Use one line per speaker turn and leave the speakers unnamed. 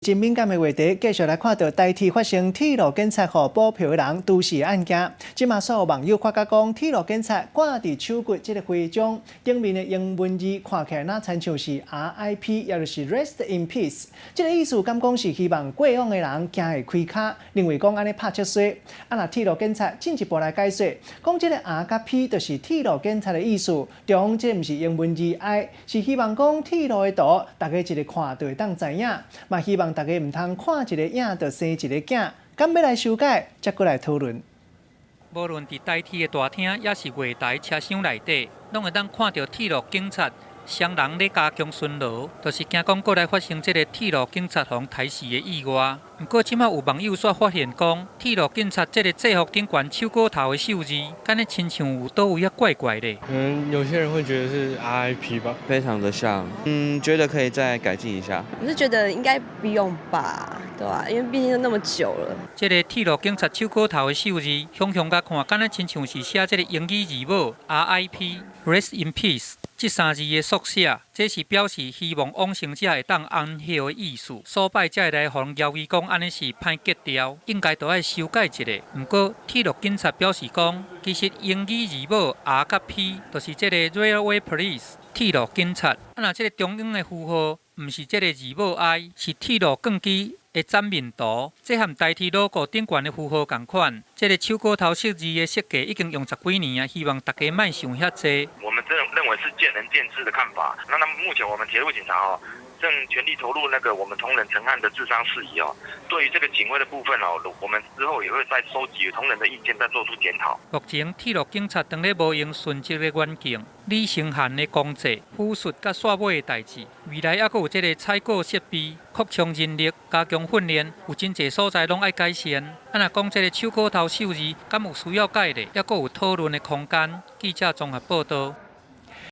真敏感的話題，繼續來看著台鐵發生鐵路警察予補票的人毒死案件。這馬所有網友發覺講，鐵路警察掛佇手骨這个徽章頂面的英文字看起來若親像是 R.I.P，也就是 Rest in Peace。這个意思敢講是希望過往的人行會開跤，認為講按呢拍七衰。啊，若鐵路警察進一步來解說，講這个 R 佮 P 就是鐵路警察的意思，中這毋是英文字 I，是希望講鐵路的圖，大家一个看就會當知影，嘛希望大家毋通看一个影就生一个囝，敢欲來修改，才閣來討論。
無論佇台鐵的大廳，抑是月台車廂內底，攏會當看著鐵路警察雙人咧加強巡邏，就是驚講閣來發生這个鐵路警察予人刣死的意外。毋過這馬有網友煞發現講，鐵路警察這个制服頂懸手銬頭的數字，敢若親像有佗位仔怪怪的。
可能有些人會覺得是 RIP 吧，
非常的像，覺得可以再改進一下。
我是覺得應該不用吧，對吧？因為畢竟都那麼久了。
這个鐵路警察手銬頭的數字，雄雄共看，敢若親像是寫這个英語字母 RIP，Rest in Peace。這三字的縮寫，這是表示希望往生者會當安息的意思。所擺才會來予人懷疑講按呢是歹格調，應該著愛修改一下。毋過鐵路警察表示講，其實英語字母 R 佮 P 就是這个 Railway Police 鐵路警察。啊，若這个中央的符號，毋是這个字母 I，是鐵路鋼機的斬面圖，這和台鐵 logo 頂懸的符號仝款。這个手銬頭數字的設計已經用十幾年啊，希望大家莫想遐濟。
我們認為是見仁見智的看法。那目前我們鐵路警察哦，正全力投入那個我們同仁成案的治喪事宜哦。對於這個警徽的部分哦，我們之後也會再收集同仁的意見，再做出檢討。
目前鐵路警察當咧無閒殉職的員警李成漢的工作、撫恤佮煞尾的代誌，未來猶閣有這个採購設備、擴充人力、加強訓練，有真濟所在攏愛改善。啊，若講這个手銬頭數字，敢有需要改咧？猶閣有討論的空間。記者綜合報道。